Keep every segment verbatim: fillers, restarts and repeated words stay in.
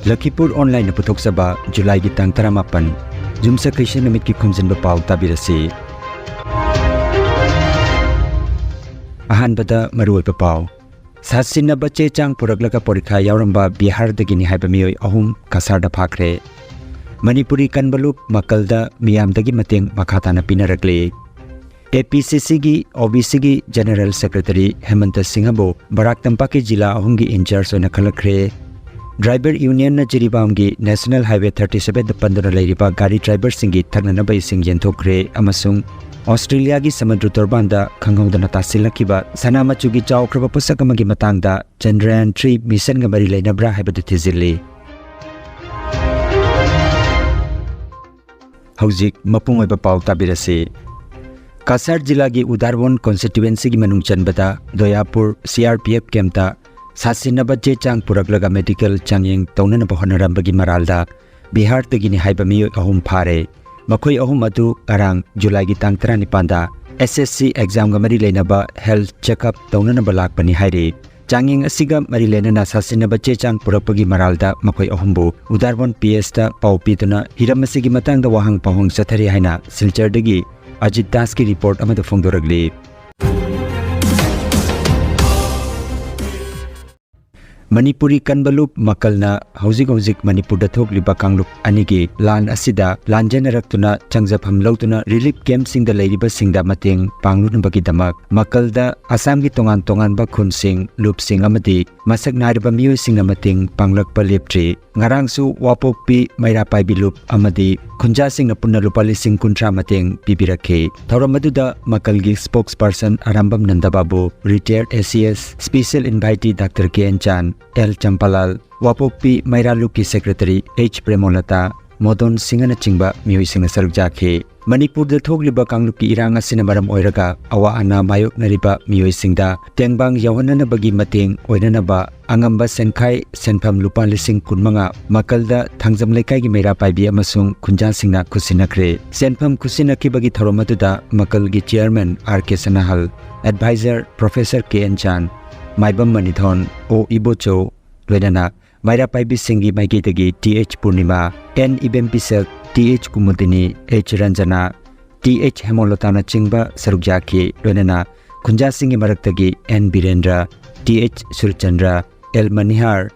ꯂꯈꯤꯄꯨꯔ ꯑꯣꯟꯂꯥꯏꯟꯅ ꯄꯨꯊꯣꯛꯆꯕ ꯖꯨꯂꯥꯏꯒꯤ ꯇꯥꯡ ꯇꯔꯥꯃꯥꯄꯟ, ꯌꯨꯝꯁꯀꯩꯁ ꯅꯨꯃꯤꯠꯀꯤ ꯈꯣꯝꯖꯤꯟꯕ ꯄꯥꯎ ꯇꯥꯕꯤꯔꯁꯤ꯫ ꯑꯍꯥꯟꯕꯗ ꯃꯔꯨꯑꯣꯏꯕ ꯄꯥꯎ꯫ ꯁꯥꯁꯤꯟꯅꯕ ꯆꯦ ꯆꯥꯡ ꯄꯨꯔꯛꯂꯒ ꯄꯣꯔꯤꯈꯥ ꯌꯥꯎꯔꯝꯕ ꯕꯤꯍꯥꯔꯗꯒꯤꯅꯤ ꯍꯥꯏꯕ ꯃꯤꯑꯣꯏ ꯑꯍꯨꯝ ꯀꯁꯥꯔꯗ ꯐꯥꯈ꯭ꯔꯦ꯫ ꯃꯅꯤꯄꯨꯔꯤ ꯀꯟꯕ ꯂꯨꯞ ꯃꯀꯜꯗ ꯃꯤꯌꯥꯝꯗꯒꯤ ꯃꯇꯦꯡ ꯃꯈꯥ ꯇꯥꯅ ꯄꯤꯅꯔꯛꯂꯤ꯫ ꯑꯦ ꯄꯤ ꯁꯤ ꯁꯤꯒꯤ ꯑꯣ ꯕꯤ ꯁꯤꯒꯤ ꯖꯦꯅꯔꯦꯜ ꯁꯦꯀ꯭ꯔꯦꯇꯔꯤ ꯍꯦꯃꯟꯇ ꯁꯤꯡꯍꯕꯨ ꯕꯔꯥꯛ ꯇꯝꯄꯥꯛꯀꯤ ꯖꯤꯂꯥ ꯑꯍꯨꯝꯒꯤ ꯏꯟꯆꯥꯔꯖ ꯑꯣꯏꯅ ꯈꯜꯂꯛꯈ꯭ꯔꯦ꯫ ꯗ꯭ꯔꯥꯏꯚꯔ ꯌꯨꯅꯤꯌꯟꯅ ꯖꯤꯔꯤꯕꯥꯝꯒꯤ ꯅꯦꯁꯅꯦꯜ ꯍꯥꯏꯋꯦ ꯊꯥꯔꯇꯤ ꯁꯚꯦꯟꯗ ꯄꯟꯗꯨꯅ ꯂꯩꯔꯤꯕ ꯒꯥꯔꯤ ꯗ꯭ꯔꯥꯏꯚꯔꯁꯤꯡꯒꯤ ꯊꯛꯅꯅꯕ ꯏꯁꯤꯡ ꯌꯦꯟꯊꯣꯛꯈ꯭ꯔꯦ ꯑꯃꯁꯨꯡ ꯑꯣꯁꯇ꯭ꯔꯦꯂꯤꯌꯥꯒꯤ ꯁꯃꯨꯗ꯭ꯔ ꯇꯣꯔꯕꯥꯟꯗ ꯈꯪꯍꯧꯗꯅ ꯇꯥꯁꯤꯜꯂꯛꯈꯤꯕ ꯁꯅꯥ ꯃꯆꯨꯒꯤ ꯆꯥꯎꯈ꯭ꯔꯕ ꯄꯣꯠꯁꯛ ꯑꯃꯒꯤ ꯃꯇꯥꯡꯗ ꯆꯟꯗ꯭ꯔꯌꯥꯟ ꯊ꯭ꯔꯤ ꯃꯤꯁꯟꯒ ꯃꯔꯤ ꯂꯩꯅꯕ꯭ꯔꯥ ꯍꯥꯏꯕꯗꯨ ꯊꯤꯖꯤꯜꯂꯤ꯫ ꯍꯧꯖꯤꯛ ꯃꯄꯨꯡ ꯑꯣꯏꯕ ꯄꯥꯎ ꯇꯥꯕꯤꯔꯁꯤ꯫ ꯀꯁꯥꯔ ꯖꯤꯂꯥꯒꯤ ꯎꯗꯥꯔꯕꯣꯟ ꯀꯣꯟꯁꯇꯤꯇ꯭ꯋꯦꯟꯁꯤꯒꯤ ꯃꯅꯨꯡ ꯆꯟꯕꯗ ꯗꯣꯌꯥꯄꯨꯔ ꯁꯤ ꯑꯥꯔ ꯄꯤ ꯑꯦꯐ ꯀꯦꯝꯞꯇ ꯁꯥꯁꯤꯟꯅꯕ ꯆꯦ ꯆꯥꯡ ꯄꯨꯔꯛꯂꯒ ꯃꯦꯗꯤꯀꯦꯜ ꯆꯥꯡꯌꯦꯡ ꯇꯧꯅꯅꯕ ꯍꯣꯠꯅꯔꯝꯕꯒꯤ ꯃꯔꯥꯜꯗ ꯕꯤꯍꯥꯔꯗꯒꯤꯅꯤ ꯍꯥꯏꯕ ꯃꯤꯑꯣꯏ ꯑꯍꯨꯝ ꯐꯥꯔꯦ꯫ ꯃꯈꯣꯏ ꯑꯍꯨꯝ ꯑꯗꯨ ꯉꯔꯥꯡ ꯖꯨꯂꯥꯏꯒꯤ ꯇꯥꯡ ꯇꯔꯥꯅꯤꯄꯥꯟꯗ ꯑꯦꯁ ꯑꯦꯁ ꯁꯤ ꯑꯦꯛꯖꯥꯝꯒ ꯃꯔꯤ ꯂꯩꯅꯕ ꯍꯦꯜꯊ ꯆꯦꯛꯑꯞ ꯇꯧꯅꯅꯕ ꯂꯥꯛꯄꯅꯤ ꯍꯥꯏꯔꯤ꯫ ꯆꯥꯡꯌꯦꯡ ꯑꯁꯤꯒ ꯃꯔꯤ ꯂꯩꯅꯅ ꯁꯥꯁꯤꯟꯅꯕ ꯆꯦ ꯆꯥꯡ ꯄꯨꯔꯛꯄꯒꯤ ꯃꯔꯥꯜꯗ ꯃꯈꯣꯏ ꯑꯍꯨꯝꯕꯨ ꯎꯗꯥꯔꯕꯣꯟ ꯄꯤ ꯑꯦꯁꯇ ꯄꯥꯎ ꯄꯤꯗꯨꯅ ꯍꯤꯔꯝ ꯑꯁꯤꯒꯤ ꯃꯇꯥꯡꯗ ꯋꯥꯍꯪ ꯄꯥꯎꯍꯪ ꯆꯠꯊꯔꯤ ꯍꯥꯏꯅ ꯁꯤꯜꯆꯔꯗꯒꯤ ꯑꯖꯤꯠ ꯗꯥꯁꯀꯤ ꯔꯤꯄꯣꯔꯠ ꯑꯃꯗ ꯐꯣꯡꯗꯣꯔꯛꯂꯤ꯫ ꯃꯅꯤꯄꯨꯔꯤ ꯀꯟꯕ ꯂꯨꯞ ꯃꯀꯜꯅ ꯍꯧꯖꯤꯛ ꯍꯧꯖꯤꯛ ꯃꯅꯤꯄꯨꯔꯗ ꯊꯣꯛꯂꯤꯕ ꯀꯥꯡꯂꯨꯞ ꯑꯅꯤꯒꯤ ꯂꯥꯟ ꯑꯁꯤꯗ ꯂꯥꯟꯖꯦꯟꯅꯔꯛꯇꯨꯅ ꯆꯪꯖꯐꯝ ꯂꯧꯗꯨꯅ ꯔꯤꯂꯤꯐ ꯀꯦꯝꯞꯁꯤꯡꯗ ꯂꯩꯔꯤꯕꯁꯤꯡꯗ ꯃꯇꯦꯡ ꯄꯥꯡꯂꯨꯅꯕꯒꯤꯗꯃꯛ ꯃꯀꯜꯗ ꯑꯁꯥꯝꯒꯤ ꯇꯣꯉꯥꯟ ꯇꯣꯉꯥꯟꯕ ꯈꯨꯟꯁꯤꯡ, ꯂꯨꯞꯁꯤꯡ ꯑꯃꯗꯤ ꯃꯁꯛ ꯅꯥꯏꯔꯕ ꯃꯤꯑꯣꯏꯁꯤꯡꯅ ꯃꯇꯦꯡ ꯄꯥꯡꯂꯛꯄ ꯂꯦꯞꯇ꯭ꯔꯤ꯫ ꯉꯔꯥꯡꯁꯨ ꯋꯥꯄꯣꯛꯄꯤ, ꯃꯩꯔꯥ ꯄꯥꯏꯕꯤ ꯂꯨꯞ ꯑꯃꯗꯤ ꯈꯨꯟꯖꯥꯁꯤꯡꯅ ꯄꯨꯟꯅ ꯂꯨꯄꯥ ꯂꯤꯁꯤꯡ ꯀꯨꯟꯊ꯭ꯔꯥ ꯃꯇꯦꯡ ꯄꯤꯕꯤꯔꯛꯈꯤ꯫ ꯊꯧꯔꯝ ꯑꯗꯨꯗ ꯃꯀꯜꯒꯤ ꯁ꯭ꯄꯣꯛꯁ person Arambam ꯅꯟꯗꯕꯥꯕꯨ, retired A C S, special invitee doctor K N Chan, L Champalal, ꯋꯥꯄꯣꯛꯄꯤ ꯃꯩꯔꯥ ꯂꯨꯞꯀꯤ ꯁꯦꯀ꯭ꯔꯦꯇꯔꯤ ꯑꯩꯆ ꯄ꯭ꯔꯦꯃꯣꯂꯇꯥ, ꯃꯣꯗꯣꯟ ꯁꯤꯡꯍꯅꯆꯤꯡꯕ ꯃꯤꯑꯣꯏꯁꯤꯡꯅ ꯁꯔꯨꯛ ꯌꯥꯈꯤ꯫ ꯃꯅꯤꯄꯨꯔꯗ ꯊꯣꯛꯂꯤꯕ ꯀꯥꯡꯂꯨꯞꯀꯤ ꯏꯔꯥꯡ ꯑꯁꯤꯅ ꯃꯔꯝ ꯑꯣꯏꯔꯒ ꯑꯋꯥ ꯑꯅꯥ ꯃꯥꯌꯣꯛꯅꯔꯤꯕ ꯃꯤꯑꯣꯏꯁꯤꯡꯗ ꯇꯦꯡꯕꯥꯡ ꯌꯧꯍꯟꯅꯅꯕꯒꯤ ꯃꯇꯦꯡ ꯑꯣꯏꯅꯅꯕ ꯑꯉꯝꯕ ꯁꯦꯟꯈꯥꯏ ꯁꯦꯟꯐꯝ ꯂꯨꯄꯥ ꯂꯤꯁꯤꯡ ꯀꯨꯟꯃꯉꯥ ꯃꯀꯜꯗ ꯊꯥꯡꯖꯝ ꯂꯩꯀꯥꯏꯒꯤ ꯃꯩꯔꯥ ꯄꯥꯏꯕꯤ ꯑꯃꯁꯨꯡ ꯈꯨꯟꯖꯥꯁꯤꯡꯅ ꯈꯨꯠꯁꯤꯟꯅꯈ꯭ꯔꯦ꯫ ꯁꯦꯟꯐꯝ ꯈꯨꯠꯁꯤꯟꯅꯈꯤꯕꯒꯤ ꯊꯧꯔꯝ ꯑꯗꯨꯗ ꯃꯀꯜꯒꯤ chairman R K Sanahal, adviser professor K N Chan, Maibam Manithon, O Ibochou, ꯂꯣꯏꯅꯅ ꯃꯩꯔꯥ ꯄꯥꯏꯕꯤꯁꯤꯡꯒꯤ ꯃꯥꯏꯀꯩꯗꯒꯤ T H Purnima, N Ibempishak, T H Kumudini, H Ranjana, T H ꯍꯦꯃꯣꯂꯇꯥꯅꯆꯤꯡꯕ ꯁꯔꯨꯛ ꯌꯥꯈꯤ꯫ ꯂꯣꯏꯅꯅ ꯈꯨꯟꯖꯥꯁꯤꯡꯒꯤ ꯃꯔꯛꯇꯒꯤ N Birendra, T H Surchandra, L Manihar,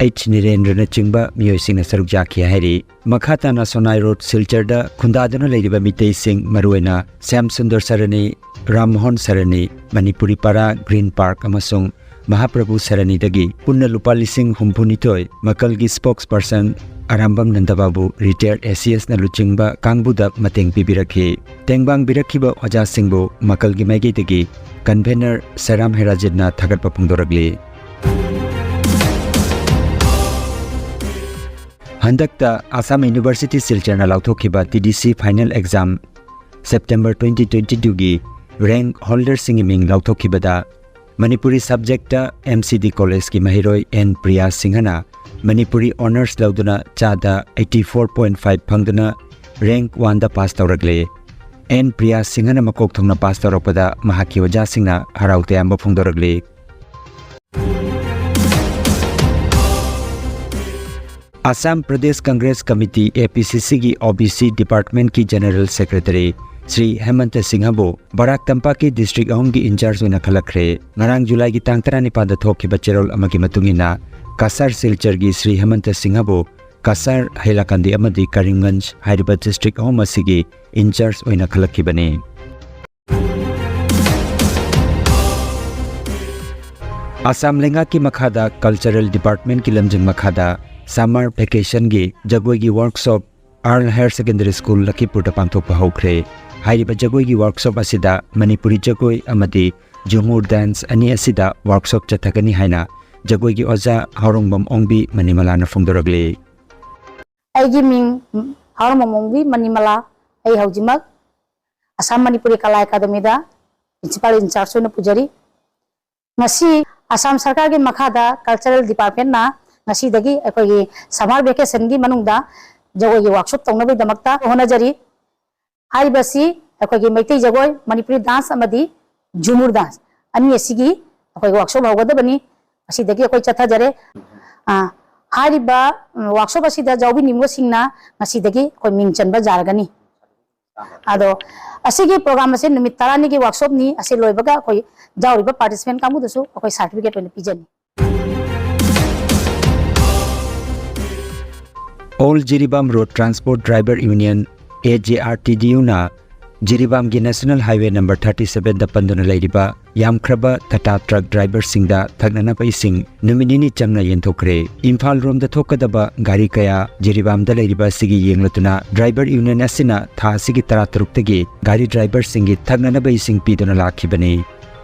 H ꯅꯤꯔꯦꯟꯗ꯭ꯔꯅꯆꯤꯡꯕ ꯃꯤꯑꯣꯏꯁꯤꯡꯅ ꯁꯔꯨꯛ ꯌꯥꯈꯤ ꯍꯥꯏꯔꯤ꯫ ꯃꯈꯥ ꯇꯥꯅ ꯁꯣꯅꯥꯏ ꯔꯣꯗ ꯁꯤꯜꯆꯔꯗ ꯈꯨꯟꯗꯥꯗꯨꯅ ꯂꯩꯔꯤꯕ ꯃꯤꯇꯩꯁꯤꯡ, ꯃꯔꯨꯑꯣꯏꯅ ꯁ꯭ꯌꯥꯝ ꯁꯨꯟꯗꯔ ꯁꯔꯅꯤ, ꯔꯥꯝ ꯃꯣꯍꯟ ꯁꯔꯅꯤ, ꯃꯅꯤꯄꯨꯔꯤ ꯄꯥꯔꯥ, ꯒ꯭ꯔꯤꯟ ꯄꯥꯔꯛ ꯑꯃꯁꯨꯡ ꯃꯍꯥꯄ꯭ꯔꯚꯨ ꯁꯔꯅꯤꯗꯒꯤ ꯄꯨꯟꯅ ꯂꯨꯄꯥ ꯂꯤꯁꯤꯡ ꯍꯨꯝꯐꯨꯅꯤꯊꯣꯏ ꯃꯀꯜꯒꯤ ꯁ꯭ꯄꯣꯛꯁ ꯄꯔꯁꯟ ꯑꯔꯥꯝꯕꯝ ꯅꯟꯗꯕꯥꯕꯨ, ꯔꯤꯇꯥꯌꯔ ꯑꯦ ꯁꯤ ꯑꯦꯁꯅ ꯂꯨꯆꯤꯡꯕ ꯀꯥꯡꯕꯨꯗ ꯃꯇꯦꯡ ꯄꯤꯕꯤꯔꯛꯈꯤ꯫ ꯇꯦꯡꯕꯥꯡꯕꯤꯔꯛꯈꯤꯕ ꯑꯣꯖꯥꯁꯤꯡꯕꯨ ꯃꯀꯜꯒꯤ ꯃꯥꯏꯀꯩꯗꯒꯤ ꯀꯟꯚꯦꯅꯔ ꯁꯦꯔꯥꯝ ꯍꯦꯔꯥꯖꯤꯠꯅ ꯊꯥꯒꯠꯄ ꯐꯣꯡꯗꯣꯔꯛꯂꯤ꯫ ꯍꯟꯗꯛꯇ ꯑꯁꯥꯝ ꯌꯨꯅꯤꯚꯔꯁꯤꯇꯤ ꯁꯤꯜꯆꯔꯅ ꯂꯥꯎꯊꯣꯛꯈꯤꯕ ꯇꯤ ꯗꯤ ꯁꯤ final exam September twenty twenty ꯇꯨꯒꯤ ꯔꯦꯡꯛ ꯍꯣꯜꯗꯔꯁꯤꯡꯒꯤ ꯃꯤꯡ ꯂꯥꯎꯊꯣꯛꯈꯤꯕꯗ ꯃꯅꯤꯄꯨꯔꯤ ꯁꯕꯖꯦꯛꯇ ꯑꯦꯝ ꯁꯤ ꯗꯤ ꯀꯣꯂꯦꯖꯀꯤ ꯃꯍꯩꯔꯣꯏ ꯑꯦꯟ ꯄ꯭ꯔꯤꯌꯥ ꯁꯤꯡꯍꯅ ꯃꯅꯤꯄꯨꯔꯤ ꯑꯣꯅꯔꯁ ꯂꯧꯗꯨꯅ ꯆꯥꯗ ꯑꯩꯠꯇꯤ ꯐꯣꯔ ꯄꯣꯏꯟ ꯐꯥꯏꯚ ꯐꯪꯗꯨꯅ ꯔꯦꯡꯛ ꯋꯥꯟꯗ ꯄꯥꯁ ꯇꯧꯔꯛꯂꯦ꯫ ꯑꯦꯟ ꯄ꯭ꯔꯤꯌꯥ ꯁꯤꯡꯍꯅ ꯃꯀꯣꯛ ꯊꯣꯡꯅ ꯄꯥꯁ ꯇꯧꯔꯛꯄꯗ ꯃꯍꯥꯛꯀꯤ ꯑꯣꯖꯥꯁꯤꯡꯅ ꯍꯔꯥꯎ ꯇꯌꯥꯝꯕ ꯐꯣꯡꯗꯣꯔꯛꯂꯤ꯫ Assam Pradesh congress committee, A P C ꯁꯤꯒꯤ ꯑꯣ ꯕꯤ ꯁꯤ ꯗꯤꯄꯥꯔꯠꯃꯦꯟꯠꯀꯤ ꯖꯦꯅꯔꯦꯜ ꯁꯦꯀ꯭ꯔꯦꯇꯔꯤ ꯁ꯭ꯔꯤ ꯍꯦꯃꯟꯇ ꯁꯤꯡꯍꯕꯨ ꯕꯔꯥꯛ ꯇꯝꯄꯥꯛꯀꯤ ꯗꯤꯁꯇ꯭ꯔꯤꯛ ꯑꯍꯨꯝꯒꯤ ꯏꯟꯆꯥꯔꯖ ꯑꯣꯏꯅ ꯈꯜꯂꯛꯈ꯭ꯔꯦ꯫ ꯉꯔꯥꯡ ꯖꯨꯂꯥꯏꯒꯤ ꯇꯥꯡ ꯇꯔꯥꯅꯤꯄꯥꯟꯗ ꯊꯣꯛꯈꯤꯕ ꯆꯦꯔꯣꯜ ꯑꯃꯒꯤ ꯃꯇꯨꯡ ꯏꯟꯅ, ꯀꯁꯥꯔ ꯁꯤꯜꯆꯔꯒꯤ ꯁ꯭ꯔꯤ ꯍꯦꯃꯟꯇ ꯁꯤꯡꯍꯕꯨ ꯀꯁꯥꯔ, ꯍꯩꯂꯥꯀꯥꯟꯗꯤ ꯑꯃꯗꯤ ꯀꯔꯤꯝꯒꯟꯖ ꯍꯥꯏꯔꯤꯕ ꯗꯤꯁꯇ꯭ꯔꯤꯛ ꯑꯍꯨꯝ ꯑꯁꯤꯒꯤ ꯏꯟꯆꯥꯔꯖ ꯑꯣꯏꯅ ꯈꯜꯂꯛꯈꯤꯕꯅꯤ꯫ ꯑꯁꯥꯝ ꯂꯩꯉꯥꯛꯀꯤ ꯃꯈꯥꯗ ꯀꯜꯆꯔꯦꯜ ꯗꯤꯄꯥꯔꯠꯃꯦꯟꯠꯀꯤ ꯂꯝꯖꯤꯡ ꯃꯈꯥꯗ ꯁꯝꯃꯔ ꯚꯦꯀꯦꯁꯟꯒꯤ ꯖꯒꯣꯏꯒꯤ ꯋꯥꯔꯛꯁꯣꯞ ꯑꯥꯔꯜ ꯍꯥꯌꯔ ꯁꯦꯀꯦꯟꯗꯔꯤ ꯁ꯭ꯀꯨꯜ ꯂꯈꯤꯄꯨꯔꯗ ꯄꯥꯡꯊꯣꯛꯄ ꯍꯧꯈ꯭ꯔꯦ꯫ ꯍꯥꯏꯔꯤꯕ ꯖꯒꯣꯏꯒꯤ ꯋꯥꯔꯛꯁꯣꯞ ꯑꯁꯤꯗ ꯃꯅꯤꯄꯨꯔꯤ ꯖꯒꯣꯏ ꯑꯃꯗꯤ ꯖꯨꯃꯨꯔ ꯗꯥꯟꯁ ꯑꯅꯤ ꯑꯁꯤꯗ ꯋꯥꯔꯛꯁꯣꯞ ꯆꯠꯊꯒꯅꯤ ꯍꯥꯏꯅ ꯖꯒꯣꯏꯒꯤ ꯑꯣꯖꯥ ꯍꯥꯎꯔꯣꯡꯕꯝ ꯑꯣꯡꯕꯤ ꯃꯅꯤꯃꯂꯥꯅ ꯐꯣꯡꯗꯣꯔꯛꯂꯤ꯫ ꯑꯩꯒꯤ ꯃꯤꯡ ꯍꯥꯎꯔꯣꯡꯕꯝ ꯑꯣꯡꯕꯤ ꯃꯅꯤꯃꯂꯥ꯫ ꯑꯩ ꯍꯧꯖꯤꯛꯃꯛ ꯑꯁꯥꯝ ꯃꯅꯤꯄꯨꯔꯤ ꯀꯂꯥ ꯑꯦꯀꯥꯗꯃꯤꯗ ꯄ꯭ꯔꯤꯟꯁꯤꯄꯥꯜ ꯏꯟꯆꯥꯔꯖ ꯑꯣꯏꯅ ꯄꯨꯖꯔꯤ꯫ ꯉꯁꯤ ꯑꯁꯥꯝ ꯁꯔꯀꯥꯔꯒꯤ ꯃꯈꯥꯗ ꯀꯜꯆꯔꯦꯜ ꯗꯤꯄꯥꯔꯠꯃꯦꯟꯅ ꯉꯁꯤꯗꯒꯤ ꯑꯩꯈꯣꯏꯒꯤ ꯁꯝꯃꯔ ꯚꯦꯀꯦꯁꯟꯒꯤ ꯃꯅꯨꯡꯗ ꯖꯒꯣꯏꯒꯤ ꯋꯥꯔꯛꯁꯣꯞ ꯇꯧꯅꯕꯒꯤꯗꯃꯛꯇ ꯍꯣꯠꯅꯖꯔꯤ꯫ ꯍꯥꯏꯔꯤꯕꯁꯤ ꯑꯩꯈꯣꯏꯒꯤ ꯃꯩꯇꯩ ꯖꯒꯣꯏ, ꯃꯅꯤꯄꯨꯔꯤ ꯗꯥꯟꯁ ꯑꯃꯗꯤ ꯖꯨꯃꯨꯔ ꯗꯥꯟꯁ ꯑꯅꯤ ꯑꯁꯤꯒꯤ ꯑꯩꯈꯣꯏꯒꯤ ꯋꯥꯔꯛꯁꯣꯞ ꯍꯧꯒꯗꯕꯅꯤ꯫ ꯉꯁꯤꯗꯒꯤ ꯑꯩꯈꯣꯏ ꯆꯠꯊꯖꯔꯦ꯫ ꯑꯥ, ꯍꯥꯏꯔꯤꯕ ꯋꯥꯛꯁꯣꯞ ꯑꯁꯤꯗ ꯌꯥꯎꯕꯤꯅꯤꯡꯕꯁꯤꯡꯅ ꯉꯁꯤꯗꯒꯤ ꯑꯩꯈꯣꯏ ꯃꯤꯡ ꯆꯟꯕ ꯌꯥꯔꯒꯅꯤ꯫ ꯑꯗꯣ ꯑꯁꯤꯒꯤ ꯄ꯭ꯔꯣꯒ꯭ꯔꯥꯝ ꯑꯁꯦ ꯅꯨꯃꯤꯠ ꯇꯔꯥꯅꯤꯒꯤ ꯋꯥꯛꯁꯣꯞꯅꯤ꯫ ꯑꯁꯤ ꯂꯣꯏꯕꯒ ꯑꯩꯈꯣꯏ ꯌꯥꯎꯔꯤꯕ ꯄꯥꯔꯇꯤꯁꯤꯄꯦꯟ ꯀꯥꯡꯕꯨꯗꯁꯨ ꯑꯩꯈꯣꯏ ꯁꯥꯔꯇꯤꯐꯤꯀꯦꯠ ꯑꯣꯏꯅ ꯄꯤꯖꯅꯤ꯫ All Jiribam Road Transport Driver Union, A J R T D U ꯅ ꯖꯤꯔꯤꯕꯥꯝꯒꯤ National Highway number thirty seven ꯗ ꯄꯟꯗꯨꯅ ꯂꯩꯔꯤꯕ ꯌꯥꯝꯈ꯭ꯔꯕ ꯇꯥꯇꯥ ꯇ꯭ꯔꯛ ꯗ꯭ꯔꯥꯏꯚꯔꯁꯤꯡꯗ ꯊꯛꯅꯅꯕ ꯏꯁꯤꯡ ꯅꯨꯃꯤꯠ ꯅꯤꯅꯤ ꯆꯪꯅ ꯌꯦꯟꯊꯣꯛꯈ꯭ꯔꯦ꯫ ꯏꯝꯐꯥꯜ ꯔꯣꯝꯗ ꯊꯣꯛꯀꯗꯕ ꯒꯥꯔꯤ ꯀꯌꯥ ꯖꯤꯔꯤꯕꯥꯝꯗ ꯂꯩꯔꯤꯕ ꯑꯁꯤꯒꯤ ꯌꯦꯡꯂꯗꯨꯅ ꯗ꯭ꯔꯥꯏꯚꯔ ꯌꯨꯅꯤꯌꯟ ꯑꯁꯤꯅ ꯊꯥ ꯑꯁꯤꯒꯤ ꯇꯔꯥꯇꯔꯨꯛꯇꯒꯤ ꯒꯥꯔꯤ ꯗ꯭ꯔꯥꯏꯚꯔꯁꯤꯡꯒꯤ ꯊꯛꯅꯅꯕ ꯏꯁꯤꯡ ꯄꯤꯗꯨꯅ ꯂꯥꯛꯈꯤꯕꯅꯤ꯫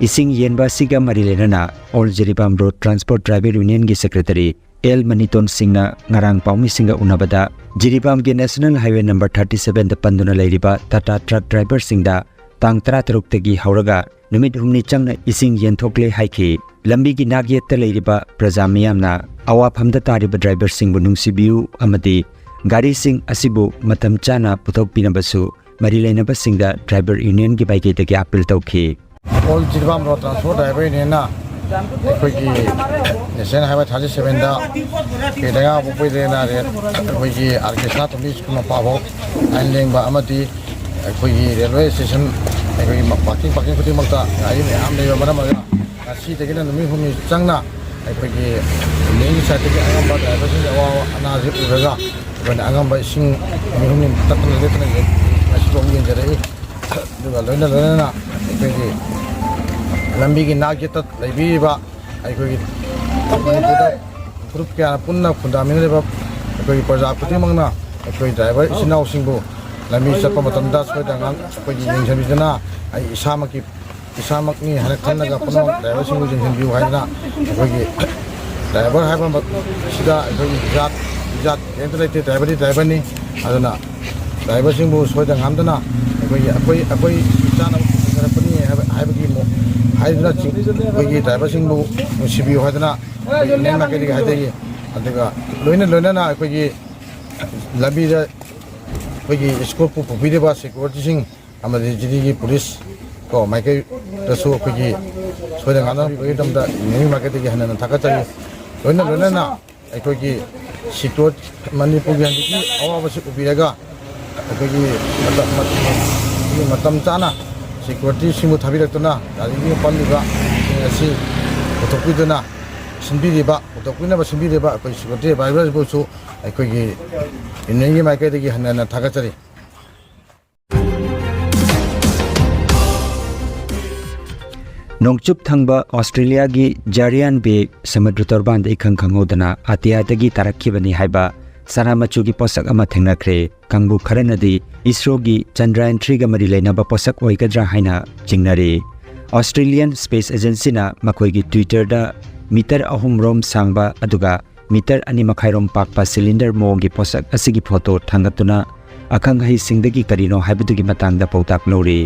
ꯏꯁꯤꯡ ꯌꯦꯟꯕ ꯑꯁꯤꯒ ꯃꯔꯤ ꯂꯩꯅꯅ All Jiribam Road Transport Driver Union ꯒꯤ Secretary ꯑꯦꯜ ꯃꯅꯤꯇꯣꯟ ꯁꯤꯡꯅ ꯉꯔꯥꯡ ꯄꯥꯎꯃꯤꯁꯤꯡꯒ ꯎꯅꯕꯗ ꯖꯤꯔꯤꯕꯥꯝꯒꯤ National Highway number thirty seven ꯗ ꯄꯟꯗꯨꯅ ꯂꯩꯔꯤꯕ ꯇꯥꯇꯥ ꯇ꯭ꯔꯛ ꯗ꯭ꯔꯥꯏꯚꯔꯁꯤꯡꯗ ꯇꯥꯡ ꯇꯔꯥꯇꯔꯨꯛꯇꯒꯤ ꯍꯧꯔꯒ ꯅꯨꯃꯤꯠ ꯍꯨꯝꯅꯤ ꯆꯪꯅ ꯏꯁꯤꯡ ꯌꯦꯟꯊꯣꯛꯂꯦ ꯍꯥꯏꯈꯤ꯫ ꯂꯝꯕꯤꯒꯤ ꯅꯥꯛꯌꯦꯠꯇ ꯂꯩꯔꯤꯕ ꯄ꯭ꯔꯖꯥ ꯃꯤꯌꯥꯝꯅ ꯑꯋꯥꯐꯝꯗ ꯇꯥꯔꯤꯕ ꯗ꯭ꯔꯥꯏꯚꯔꯁꯤꯡꯕꯨ ꯅꯨꯡꯁꯤꯕꯤꯌꯨ ꯑꯃꯗꯤ ꯒꯥꯔꯤꯁꯤꯡ ꯑꯁꯤꯕꯨ ꯃꯇꯝ ꯆꯥꯅ ꯄꯨꯊꯣꯛꯄꯤꯅꯕꯁꯨ ꯃꯔꯤ ꯂꯩꯅꯕꯁꯤꯡꯗ ꯗ꯭ꯔꯥꯏꯚꯔ ꯌꯨꯅꯤꯌꯟꯒꯤ ꯃꯥꯏꯀꯩꯗꯒꯤ ꯑꯥꯄꯤꯜ ꯇꯧꯈꯤ꯫ All Jiribam Road Transport Driver Union ꯅ ꯑꯩꯈꯣꯏꯒꯤ National Highway thirty seven ꯗ ꯀꯩꯗꯉꯥ ꯄꯣꯛꯄꯩꯗꯩꯅ ꯑꯩꯈꯣꯏꯒꯤ ꯑꯥꯔ ꯀꯦ ꯁꯅꯥꯇꯣꯝꯕꯤ ꯁ꯭ꯀꯨꯜ ꯃꯄꯥ ꯐꯥꯎ ꯂꯥꯏꯟ ꯂꯦꯡꯕ ꯑꯃꯗꯤ ꯑꯩꯈꯣꯏꯒꯤ ꯔꯦꯜꯋꯦ ꯁ꯭ꯇꯦꯁꯟ ꯑꯩꯈꯣꯏꯒꯤ ꯄꯥꯔꯀꯤꯡ ꯄꯥꯔꯀꯤꯡ ꯈꯨꯗꯤꯡꯃꯛꯇ ꯒꯥꯔꯤ ꯃꯌꯥꯝ ꯂꯩꯕ ꯃꯔꯝ ꯑꯣꯏꯔꯒ ꯉꯁꯤꯗꯒꯤꯅ ꯅꯨꯃꯤꯠ ꯍꯨꯝꯅꯤ ꯆꯪꯅ ꯑꯩꯈꯣꯏꯒꯤ ꯂꯦꯡꯒꯤ ꯁꯥꯏꯠꯇꯒꯤ ꯑꯉꯝꯕ ꯗ꯭ꯔꯥꯏꯚꯔꯁꯤꯡꯒꯤ ꯑꯋꯥꯕ ꯑꯅꯥꯁꯤ ꯎꯔꯒ ꯑꯩꯈꯣꯏꯅ ꯑꯉꯝꯕ ꯏꯁꯤꯡ ꯅꯨꯃꯤꯠ ꯍꯨꯝꯅꯤ ꯇꯠꯇꯅ ꯂꯦꯞꯇꯅ ꯉꯁꯤꯐꯥꯎ ꯌꯦꯟꯖꯔꯛꯏ꯫ ꯑꯗꯨꯒ ꯂꯣꯏꯅ ꯂꯣꯏꯅꯅ ꯑꯩꯈꯣꯏꯒꯤ ꯂꯝꯕꯤꯒꯤ ꯅꯥꯛ ꯌꯦꯠꯇ ꯂꯩꯕꯤꯔꯤꯕ ꯑꯩꯈꯣꯏꯒꯤ ꯃꯅꯤꯄꯨꯔꯗ ꯐꯨꯔꯨꯞ ꯀꯌꯥꯅ ꯄꯨꯟꯅ ꯈꯨꯟꯗꯥꯃꯤꯟꯅꯔꯤꯕ ꯑꯩꯈꯣꯏꯒꯤ ꯄ꯭ꯔꯖꯥ ꯈꯨꯗꯤꯡꯃꯛꯅ ꯑꯩꯈꯣꯏ ꯗ꯭ꯔꯥꯏꯚꯔ ꯏꯆꯤꯟ ꯏꯅꯥꯎꯁꯤꯡꯕꯨ ꯂꯝꯕꯤ ꯆꯠꯄ ꯃꯇꯝꯗ ꯁꯣꯏꯗ ꯉꯥꯝ ꯑꯩꯈꯣꯏꯒꯤ ꯌꯦꯡꯁꯤꯟꯕꯤꯗꯨꯅ ꯑꯩ ꯏꯁꯥꯃꯛꯀꯤ ꯏꯁꯥꯃꯛꯅꯤ ꯍꯥꯏꯅ ꯈꯜꯂꯒ ꯄꯨꯝꯅꯃꯛ ꯗ꯭ꯔꯥꯏꯚꯔꯁꯤꯡꯕꯨ ꯌꯦꯡꯁꯤꯟꯕꯤꯌꯨ ꯍꯥꯏꯗꯅ ꯑꯩꯈꯣꯏꯒꯤ ꯗ꯭ꯔꯥꯏꯚꯔ ꯍꯥꯏꯕ ꯁꯤꯗ ꯑꯩꯈꯣꯏꯒꯤ ꯖꯥꯠ ꯖꯥꯠ ꯀꯔꯤꯝꯇ ꯂꯩꯇꯦ꯫ ꯗ꯭ꯔꯥꯏꯚꯔꯗꯤ ꯗ꯭ꯔꯥꯏꯚꯔꯅꯤ꯫ ꯑꯗꯨꯅ ꯗ꯭ꯔꯥꯏꯚꯔꯁꯤꯡꯕꯨ ꯁꯣꯏꯗ ꯉꯥꯝꯗꯅ ꯑꯩꯈꯣꯏꯒꯤ ꯑꯩꯈꯣꯏ ꯑꯩꯈꯣꯏ ꯆꯥꯅꯕ ꯄꯨꯊꯔꯛꯄꯅꯤ ꯍꯥꯏꯕ ꯍꯥꯏꯕꯒꯤ ꯃꯣ- ꯍꯥꯏꯗꯨꯅ ꯆꯤꯡ ꯑꯩꯈꯣꯏꯒꯤ ꯗ꯭ꯔꯥꯏꯚꯔꯁꯤꯡꯕꯨ ꯅꯨꯡꯁꯤꯕꯤꯌꯨ ꯍꯥꯏꯗꯅ ꯑꯩꯈꯣꯏ ꯏꯅꯦ ꯃꯥꯏꯀꯩꯗꯒꯤ ꯍꯥꯏꯖꯔꯤ꯫ ꯑꯗꯨꯒ ꯂꯣꯏꯅ ꯂꯣꯏꯅꯅ ꯑꯩꯈꯣꯏꯒꯤ ꯂꯝꯕꯤꯗ ꯑꯩꯈꯣꯏꯒꯤ ꯁ꯭ꯀꯨꯜ ꯄꯨ- ꯄꯨꯕꯤꯔꯤꯕ ꯁꯦꯀ꯭ꯌꯨꯔꯤꯇꯤꯁꯤꯡ ꯑꯃꯗꯤ ꯖꯤꯗꯤꯒꯤ ꯄꯨꯂꯤꯁ ꯀꯣ ꯃꯥꯏꯀꯩꯗꯁꯨ ꯑꯩꯈꯣꯏꯒꯤ ꯁꯣꯏꯗ ꯉꯥꯝꯗꯅ ꯄꯨꯕꯒꯤꯗꯃꯛꯇ ꯏꯅꯦ ꯃꯥꯏꯀꯩꯗꯒꯤ ꯍꯟꯅ ꯍꯟꯅ ꯊꯥꯒꯠꯆꯔꯤ꯫ ꯂꯣꯏꯅ ꯂꯣꯏꯅꯅ ꯑꯩꯈꯣꯏꯒꯤ ꯁꯤꯀ꯭ꯌꯣꯔ ꯃꯅꯤꯄꯨꯔꯒꯤ ꯍꯧꯖꯤꯛꯀꯤ ꯑꯋꯥꯕꯁꯤ ꯎꯕꯤꯔꯒ ꯑꯩꯈꯣꯏꯒꯤ ꯃꯇꯝ, ꯃꯇꯝ, ꯃꯇꯝ ꯆꯥꯅ ꯁꯦꯀ꯭ꯌꯨꯔꯤꯇꯤꯁꯤꯡꯕꯨ ꯊꯥꯕꯤꯔꯛꯇꯨꯅ ꯒꯥꯔꯤꯒꯤ ꯄꯜꯂꯤꯕꯁꯤꯡ ꯑꯁꯤ ꯄꯨꯊꯣꯛꯄꯤꯗꯨꯅ ꯁꯤꯟꯕꯤꯔꯤꯕ, ꯄꯨꯊꯣꯛꯄꯤꯅꯕ ꯁꯤꯟꯕꯤꯔꯤꯕ ꯑꯩꯈꯣꯏ ꯁꯦꯀ꯭ꯌꯨꯔꯤꯇꯤ ꯑꯦꯗꯚꯥꯏꯖꯔꯕꯨꯁꯨ ꯑꯩꯈꯣꯏꯒꯤ ꯌꯨꯅꯤꯌꯟꯒꯤ ꯃꯥꯏꯀꯩꯗꯒꯤ ꯍꯟꯅ ꯍꯟꯅ ꯊꯥꯒꯠꯆꯔꯤ꯫ ꯅꯣꯡꯆꯨꯞ ꯊꯪꯕ ꯑꯣꯁꯇ꯭ꯔꯦꯂꯤꯌꯥꯒꯤ ꯖꯥꯔꯤꯌꯥꯟ ꯕꯦ ꯁꯃꯨꯗ꯭ꯔ ꯇꯣꯔꯕꯥꯟꯗ ꯏꯈꯪ ꯈꯪꯍꯧꯗꯅ ꯑꯇꯤꯌꯥꯗꯒꯤ ꯇꯥꯔꯛꯈꯤꯕꯅꯤ ꯍꯥꯏꯕ ꯆꯔꯥ ꯃꯆꯨꯒꯤ ꯄꯣꯠꯁꯛ ꯑꯃ ꯊꯦꯡꯅꯈ꯭ꯔꯦ꯫ ꯀꯥꯡꯕꯨ ꯈꯔꯅꯗꯤ ꯏꯁꯔꯣꯒꯤ ꯆꯟꯗ꯭ꯔꯌꯥꯟ ꯊ꯭ꯔꯤꯒ ꯃꯔꯤ ꯂꯩꯅꯕ ꯄꯣꯠꯁꯛ ꯑꯣꯏꯒꯗ꯭ꯔꯥ ꯍꯥꯏꯅ ꯆꯤꯡꯅꯔꯤ꯫ ꯑꯣꯁꯇ꯭ꯔꯦꯂꯤꯌꯟ ꯁ꯭ꯄꯦꯁ ꯑꯦꯖꯦꯟꯁꯤꯅ ꯃꯈꯣꯏꯒꯤ ꯇ꯭ꯋꯤꯇꯔꯗ ꯃꯤꯇꯔ ꯑꯍꯨꯝ ꯔꯣꯝ ꯁꯥꯡꯕ ꯑꯗꯨꯒ ꯃꯤꯇꯔ ꯑꯅꯤ ꯃꯈꯥꯏꯔꯣꯝ ꯄꯥꯛꯄ ꯁꯤꯂꯤꯟꯗꯔ ꯃꯑꯣꯡꯒꯤ ꯄꯣꯠꯁꯛ ꯑꯁꯤꯒꯤ ꯐꯣꯇꯣ ꯊꯥꯡꯒꯠꯇꯨꯅ ꯑꯈꯪ ꯑꯍꯩꯁꯤꯡꯗꯒꯤ ꯀꯔꯤꯅꯣ ꯍꯥꯏꯕꯗꯨꯒꯤ ꯃꯇꯥꯡꯗ ꯄꯥꯎꯇꯥꯛ ꯂꯧꯔꯤ꯫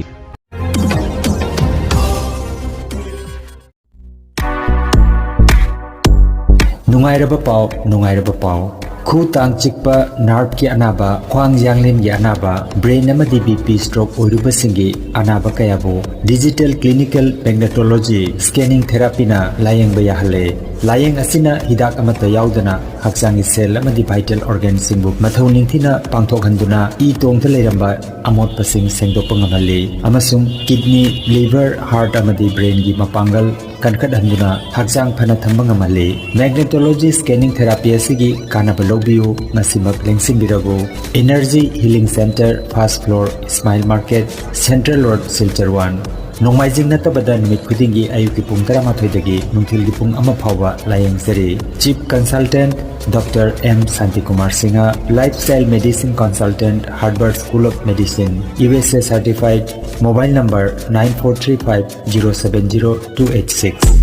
ꯅꯨꯡꯉꯥꯏꯔꯕ ꯄꯥꯎ, ꯅꯨꯡꯉꯥꯏꯔꯕ ꯄꯥꯎ꯫ ꯈꯨ ꯇꯥꯡ ꯆꯤꯛꯄ, ꯅꯥꯔꯚꯀꯤ ꯑꯅꯥꯕ, ꯈ꯭ꯋꯥꯡ ꯌꯥꯡꯂꯦꯟꯒꯤ ꯑꯅꯥꯕ, ꯕ꯭ꯔꯦꯟ ꯑꯃꯗꯤ ꯕꯤ ꯄꯤ ꯁ꯭ꯇ꯭ꯔꯣꯛ ꯑꯣꯏꯔꯨꯕꯁꯤꯡꯒꯤ ꯑꯅꯥꯕ ꯀꯌꯥꯕꯨ ꯗꯤꯖꯤꯇꯦꯜ ꯀ꯭ꯂꯤꯅꯤꯀꯦꯜ ꯃꯦꯒꯅꯦꯇꯣꯂꯣꯖꯤ ꯁ꯭ꯀꯦꯅꯤꯡ ꯊꯦꯔꯥꯄꯤꯅ ꯂꯥꯌꯦꯡꯕ ꯌꯥꯍꯜꯂꯦ꯫ ꯂꯥꯌꯦꯡ ꯑꯁꯤꯅ ꯍꯤꯗꯥꯛ ꯑꯃꯠꯇ ꯌꯥꯎꯗꯅ ꯍꯛꯆꯥꯡꯒꯤ ꯁꯦꯜ ꯑꯃꯗꯤ ꯚꯥꯏꯇꯦꯜ ꯑꯣꯔꯒꯥꯟꯁꯤꯡꯕꯨ ꯃꯊꯧ ꯅꯤꯡꯊꯤꯅ ꯄꯥꯡꯊꯣꯛꯍꯟꯗꯨꯅ ꯏ ꯇꯣꯡꯗ ꯂꯩꯔꯝꯕ ꯑꯃꯣꯠꯄꯁꯤꯡ ꯁꯦꯡꯗꯣꯛꯄ ꯉꯝꯍꯜꯂꯤ ꯑꯃꯁꯨꯡ ꯀꯤꯗꯅꯤ, ꯂꯤꯚꯔ, ꯍꯥꯔꯠ ꯑꯃꯗꯤ ꯕ꯭ꯔꯦꯟꯒꯤ ꯃꯄꯥꯡꯒꯜ ꯀꯟꯈꯠꯍꯟꯗꯨꯅ ꯍꯛꯆꯥꯡ ꯐꯅ ꯊꯝꯕ ꯉꯝꯍꯜꯂꯤ꯫ ꯃꯦꯒꯅꯦꯇꯣꯂꯣꯖꯤ ꯁ꯭ꯀꯦꯅꯤꯡ ꯊꯦꯔꯥꯄꯤ ꯑꯁꯤꯒꯤ ꯀꯥꯟꯅꯕ ꯂꯧꯕꯤꯌꯨ, ꯉꯁꯤꯃꯛ ꯂꯦꯡꯁꯤꯟꯕꯤꯔꯕꯨ꯫ Energy healing centre, first floor, Ismail market, central road, Silchar one. ꯅꯣꯡꯃꯥꯏꯖꯤꯡ ꯅꯠꯇꯕꯗ ꯅꯨꯃꯤꯠ ꯈꯨꯗꯤꯡꯒꯤ ꯑꯌꯨꯛꯀꯤ ꯄꯨꯡ ꯇꯔꯥꯃꯥꯊꯣꯏꯗꯒꯤ ꯅꯨꯡꯊꯤꯜꯒꯤ ꯄꯨꯡ ꯑꯃ ꯐꯥꯎꯕ ꯂꯥꯌꯦꯡꯖꯔꯤ꯫ Chief consultant doctor M Shantikumar Singh, lifestyle medicine consultant, Harvard's school of medicine, U S A certified, mobile number nine four three five zero seven zero two eight six.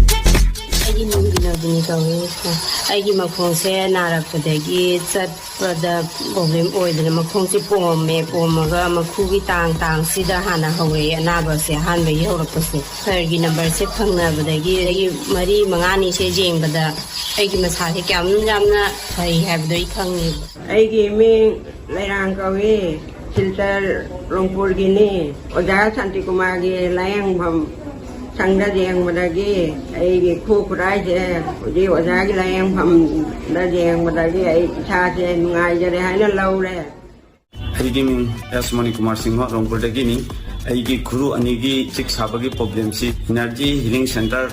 ꯑꯩꯒꯤ ꯃꯤꯡ ꯕꯤꯅꯣꯗꯤꯅꯤ ꯀꯧꯏ꯫ ꯑꯩꯒꯤ ꯃꯈꯣꯡꯁꯦ ꯅꯥꯔꯛꯄꯗꯒꯤ ꯆꯠꯄꯗ ꯄ꯭ꯔꯣꯕ꯭ꯂꯦꯝ ꯑꯣꯏꯗꯅ ꯃꯈꯣꯡꯁꯦ ꯄꯣꯝꯃꯦ꯫ ꯄꯣꯝꯃꯒ ꯃꯈꯨꯒꯤ ꯇꯥꯡ ꯇꯥꯡꯁꯤꯗ ꯍꯥꯟꯅ ꯍꯧꯔꯛꯑꯦ ꯑꯅꯥꯕꯁꯦ, ꯑꯍꯥꯟꯕꯒꯤ ꯍꯧꯔꯛꯄꯁꯦ꯫ ꯁꯔꯒꯤ ꯅꯝꯕꯔꯁꯦ ꯐꯪꯅꯕꯗꯒꯤ ꯑꯩꯒꯤ ꯃꯔꯤ ꯃꯉꯥꯅꯤꯁꯦ ꯌꯦꯡꯕꯗ ꯑꯩꯒꯤ ꯃꯁꯥꯁꯦ ꯀꯌꯥꯝ ꯌꯥꯝꯅ ꯐꯩ ꯍꯥꯏꯕꯗꯣ ꯑꯩ ꯈꯪꯉꯦꯕ꯫ ꯑꯩꯒꯤ ꯃꯤꯡ ꯂꯩꯔꯥꯡ ꯀꯧꯏ꯫ ꯁꯤꯜꯆꯔ ꯔꯣꯡꯄꯨꯔꯒꯤꯅꯤ꯫ ꯑꯣꯖꯥ ꯁꯥꯟꯇꯤꯀꯨꯃꯥꯔꯒꯤ ꯂꯥꯌꯦꯡꯐꯝ ꯈꯪꯗ ꯌꯦꯡꯕꯗꯒꯤ ꯑꯩꯒꯤ ꯈꯨ ꯈꯨꯔꯥꯏꯁꯦ ꯍꯧꯖꯤꯛ ꯑꯣꯖꯥꯒꯤ ꯂꯥꯏꯌꯦꯡꯐꯝꯗ ꯌꯦꯡꯕꯗꯒꯤ ꯑꯩ ꯏꯁꯥꯁꯦ ꯅꯨꯡꯉꯥꯏꯖꯔꯦ ꯍꯥꯏꯅ ꯂꯧꯔꯦ꯫ ꯑꯩꯒꯤ ꯃꯤꯡ ꯑꯦꯁ ꯃꯅꯤꯀꯨꯃꯥꯔ ꯁꯤꯡꯍ, ꯔꯣꯡꯄꯨꯔꯗꯒꯤꯅꯤ꯫ ꯑꯩꯒꯤ ꯈꯨꯔꯨ ꯑꯅꯤꯒꯤ ꯆꯤꯛ ꯁꯥꯕꯒꯤ ꯄ꯭ꯔꯣꯕ꯭ꯂꯦꯝꯁꯤ ꯏꯅꯔꯖꯤ ꯍꯤꯂꯤꯡ ꯁꯦꯟꯇꯔ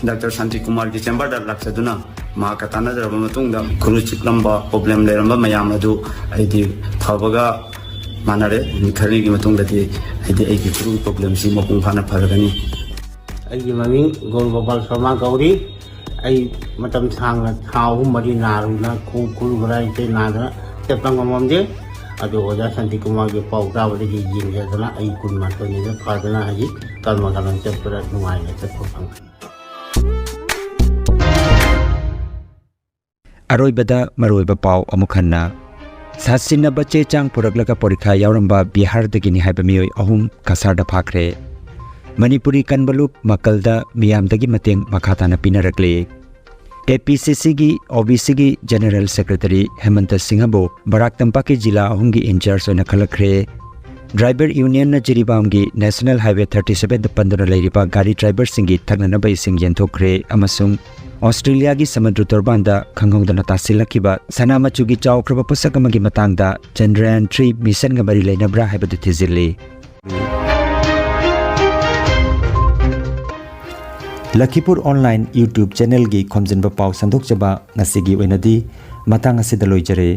ꯗꯥꯛꯇꯔ ꯁꯥꯟꯇꯤꯀꯨꯃꯥꯔꯒꯤ ꯆꯦꯝꯕꯔꯗ ꯂꯥꯛꯆꯗꯨꯅ ꯃꯍꯥꯛꯀ ꯇꯥꯟꯅꯖꯔꯕ ꯃꯇꯨꯡꯗ ꯈꯨꯔꯨ ꯆꯤꯛꯂꯝꯕ ꯄ꯭ꯔꯣꯕ꯭ꯂꯦꯝ ꯂꯩꯔꯝꯕ ꯃꯌꯥꯝ ꯑꯗꯨ ꯑꯩꯗꯤ ꯐꯕꯒ ꯃꯥꯟꯅꯔꯦ꯫ ꯅꯨꯃꯤꯠ ꯈꯔꯅꯤꯒꯤ ꯃꯇꯨꯡꯗꯗꯤ ꯍꯥꯏꯗꯤ ꯑꯩꯒꯤ ꯈꯨꯔꯨ ꯄ꯭ꯔꯣꯕ꯭ꯂꯦꯝꯁꯤ ꯃꯄꯨꯡ ꯐꯥꯅ ꯐꯔꯒꯅꯤ꯫ ꯑꯩꯒꯤ ꯃꯃꯤꯡ ꯒꯣꯔ ꯒꯣꯄꯥꯜ ꯁꯔꯃ ꯀꯧꯔꯤ꯫ ꯑꯩ ꯃꯇꯝ ꯁꯥꯡꯅ ꯊꯥ ꯑꯍꯨꯝ ꯃꯔꯤ ꯅꯥꯔꯨꯅ ꯈꯨ ꯈꯨꯔꯨ ꯈꯨꯔꯥꯏꯁꯦ ꯅꯥꯗꯅ ꯆꯠꯄ ꯉꯝꯃꯝꯗꯦ꯫ ꯑꯗꯨ ꯑꯣꯖꯥ ꯁꯥꯟꯇꯤꯀꯨꯃꯥꯔꯒꯤ ꯄꯥꯎ ꯇꯥꯕꯗꯒꯤ ꯌꯦꯡꯖꯗꯅ ꯑꯩ ꯀꯨꯟꯃꯥꯊꯣꯏꯅꯤꯗ ꯐꯗꯅ ꯍꯧꯖꯤꯛ ꯀꯔꯃ ꯀꯔꯝ ꯆꯠꯄꯗ ꯅꯨꯡꯉꯥꯏꯅ ꯆꯠꯄ ꯐꯪꯉꯦ꯫ ꯑꯔꯣꯏꯕꯗ ꯃꯔꯨꯑꯣꯏꯕ ꯄꯥꯎ ꯑꯃꯨꯛ ꯍꯟꯅ꯫ ꯁꯥꯁꯤꯟꯅꯕ ꯆꯦ ꯆꯥꯡ ꯄꯨꯔꯛꯂꯒ ꯄꯣꯔꯤꯈꯥ ꯌꯥꯎꯔꯝꯕ ꯕꯤꯍꯥꯔꯗꯒꯤꯅꯤ ꯍꯥꯏꯕ ꯃꯤꯑꯣꯏ ꯑꯍꯨꯝ ꯀꯁꯥꯔꯗ ꯐꯥꯈ꯭ꯔꯦ꯫ ꯃꯅꯤꯄꯨꯔꯤ ꯀꯟꯕ ꯂꯨꯞ ꯃꯀꯜꯗ ꯃꯤꯌꯥꯝꯗꯒꯤ ꯃꯇꯦꯡ ꯃꯈꯥ ꯇꯥꯅ ꯄꯤꯅꯔꯛꯂꯤ꯫ ꯑꯦ ꯄꯤ ꯁꯤ ꯁꯤꯒꯤ ꯑꯣ ꯕꯤ ꯁꯤꯒꯤ ꯖꯦꯅꯔꯦꯜ ꯁꯦꯀ꯭ꯔꯦꯇꯔꯤ ꯍꯦꯃꯟꯇ ꯁꯤꯡꯍꯕꯨ ꯕꯔꯥꯛ ꯇꯝꯄꯥꯛꯀꯤ ꯖꯤꯂꯥ ꯑꯍꯨꯝꯒꯤ ꯏꯟꯆꯥꯔꯖ ꯑꯣꯏꯅ ꯈꯜꯂꯛꯈ꯭ꯔꯦ꯫ ꯗ꯭ꯔꯥꯏꯚꯔ ꯌꯨꯅꯤꯌꯟꯅ ꯖꯤꯔꯤꯕꯥꯝꯒꯤ ꯅꯦꯁꯅꯦꯜ ꯍꯥꯏꯋꯦ ꯊꯥꯔꯇꯤ ꯁꯚꯦꯟꯗ ꯄꯟꯗꯨꯅ ꯂꯩꯔꯤꯕ ꯒꯥꯔꯤ ꯗ꯭ꯔꯥꯏꯚꯔꯁꯤꯡꯒꯤ ꯊꯛꯅꯅꯕ ꯏꯁꯤꯡ ꯌꯦꯟꯊꯣꯛꯈ꯭ꯔꯦ ꯑꯃꯁꯨꯡ ꯑꯣꯁꯇ꯭ꯔꯦꯂꯤꯌꯥꯒꯤ ꯁꯃꯨꯗ꯭ꯔ ꯇꯣꯔꯕꯥꯟꯗ ꯈꯪꯍꯧꯗꯅ ꯇꯥꯁꯤꯜꯂꯛꯈꯤꯕ ꯁꯅꯥ ꯃꯆꯨꯒꯤ ꯆꯥꯎꯈ꯭ꯔꯕ ꯄꯣꯠꯁꯛ ꯑꯃꯒꯤ ꯃꯇꯥꯡꯗ ꯆꯟꯗ꯭ꯔꯌꯥꯟ ꯊ꯭ꯔꯤ ꯃꯤꯁꯟꯒ ꯃꯔꯤ ꯂꯩꯅꯕ꯭ꯔꯥ ꯍꯥꯏꯕꯗꯨ ꯊꯤꯖꯤꯜꯂꯤ꯫ ꯂꯈꯤꯄꯨꯔ ꯑꯣꯟꯂꯥꯏꯟ YouTube ꯆꯦꯅꯦꯜꯒꯤ ꯈꯣꯝꯖꯤꯟꯕ ꯄꯥꯎ ꯁꯟꯗꯣꯛꯆꯕ ꯉꯁꯤꯒꯤ ꯑꯣꯏꯅꯗꯤ ꯃꯇꯥꯡ ꯑꯁꯤꯗ ꯂꯣꯏꯖꯔꯦ꯫